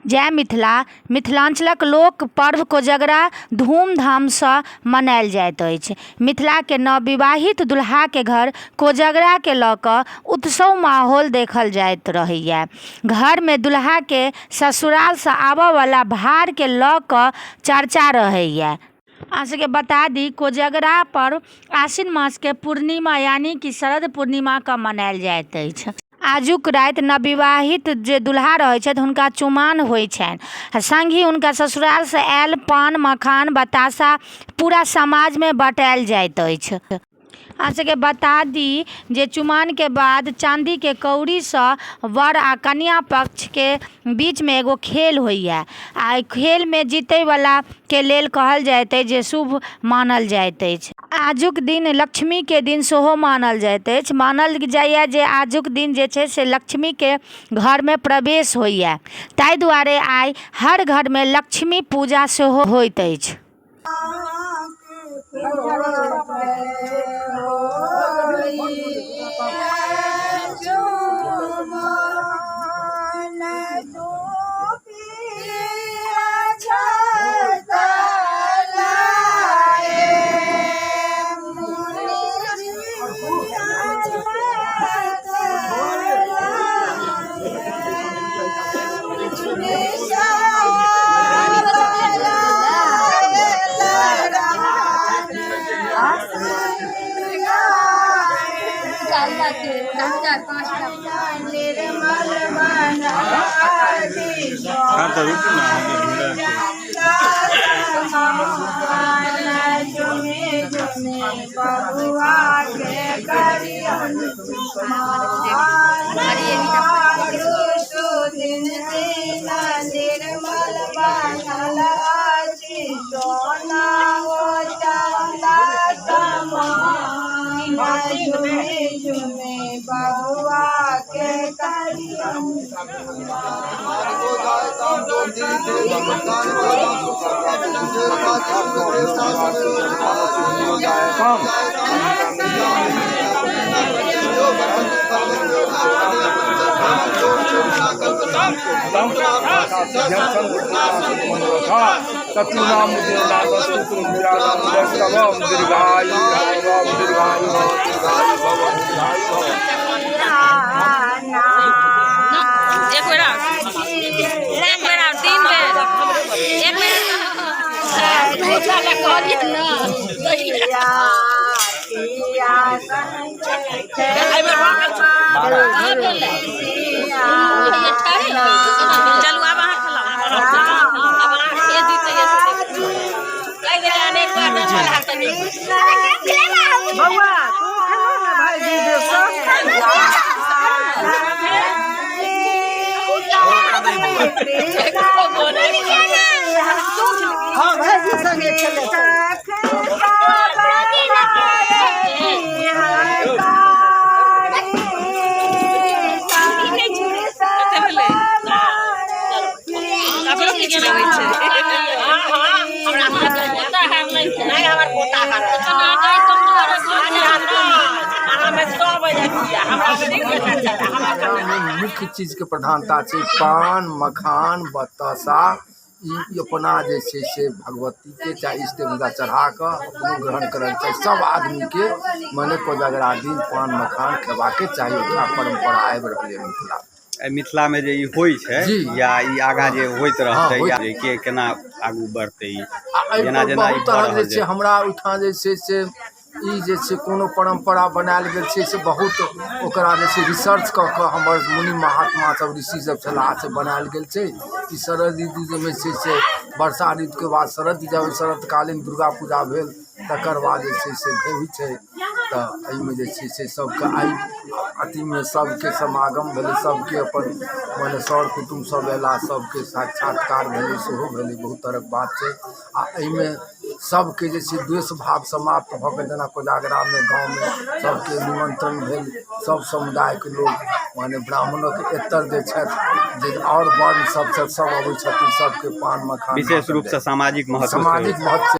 जय मिथिला। मिथिलाञ्चलक लोक पर्व कोजगरा धूमधामसँ मनायल जाइत अछि। मिथिलाके नवविवाहित दुल्हाके घर कोजगराके लऽ कऽ उत्सव माहौल देखल जाइत रहैए। घरमे दुल्हाके ससुरालसँ आबऽवला भारके लऽ कऽ चर्चा रहैए। अहाँ सबके बता दी, कोजगरा पर्व आश्विन मासके पूर्णिमा यानी कि शरद पूर्णिमाके मनायल जाइत अछि। आजुक राति नवविवाहित जे दुल्हा रहै छथि, हुनका चुमाओन होइ छनि आ सङ्गहि हुनका ससुरालसँ आयल पान मखान बताशा पूरा समाजमे बँटायल जाइत अछि। अहाँ सबके बता दी जे चुमाओनके बाद चाँदीके कौड़ीसँ वर आ कनिआँ पक्षके बीचमे एगो खेल होइए आ एहि खेलमे जीतैवलाके लेल कहल जाइत अछि जे शुभ मानल जाइत अछि। आजुक दिन लक्ष्मीके दिन सेहो मानल जाइत अछि। मानल जाइए जे आजुक दिन जे छै से लक्ष्मीके घरमे प्रवेश होइए, ताहि दुआरे आइ हर घरमे लक्ष्मी पूजा सेहो होइत अछि। हाँ तो रुकू ना, एक बेर आओर, एक बेर आओर, तीन बेर, एक बेर। चलू, आब अहाँ खेलाउ। आब अहाँ के जीतैए से देखू। कहि देलियै अनेक बार बनल हैत तऽ नीक। बौआ, तू खेलो ने भाईजी देवसँ। हँ, भाईजी संगे खेले। कते भेलै? ककरो किछु नहि होइ छै। पोता हारलै। नहि, हमर पोता हारल। मुख्य चीजके प्रधानता छै पान मखान बताशा। ई अपना जे छै से भगवतीके चाहे इष्ट देवता चढ़ा कऽ अपनो ग्रहण करऽके चाही। सब आदमीके मने कोजगरा दिन पान मखान खेबाके चाही। ओकरा परम्परा आबि रहलै मिथिला। एहि मिथिलामे जे ई होइ छै या ई आगाँ जे होइत रहतै या जे के केना आगू बढ़तै ई आ एहि जेना पर जेना ई बहुत भऽ तरहक जे रहल छै छै। हमरा ओहिठाम जे छै से ई जे छै कोनो परम्परा बनायल गेल छै से बहुत ओकरा जे छै रिसर्च कऽ कऽ हमर मुनि महात्मा सब, ऋषि सब छलाह, से बनायल गेल छै। ई शरद ऋतुमे छै से वर्षा ऋतुके बाद शरद, जब शरदकालीन दुर्गा पूजा भेल, तकर बाद जे छै से होइ छै। तऽ एहिमे जे छै से सबके आइ अथीमे सबके समागम भेलै, सबके अपन मने सर कुटुम्ब सब अयलाह, सबके साक्षात्कार भेलै, सेहो भेलै। बहुत तरहक बात छै। आ एहिमे सबके जे छै द्वेष भाव समाप्त भऽ कऽ जेना कोजागरामे गाँवमे सबके निमन्त्रण भेल, सब समुदायके लोक, मने ब्राह्मणोके एतर जे छथि, जे आओर वर्ण सब छथि, सब अबै छथिन, सबके पान मखान विशेष रूपसँ सामाजिक महत्व सेहो। सामाजिक महत्व।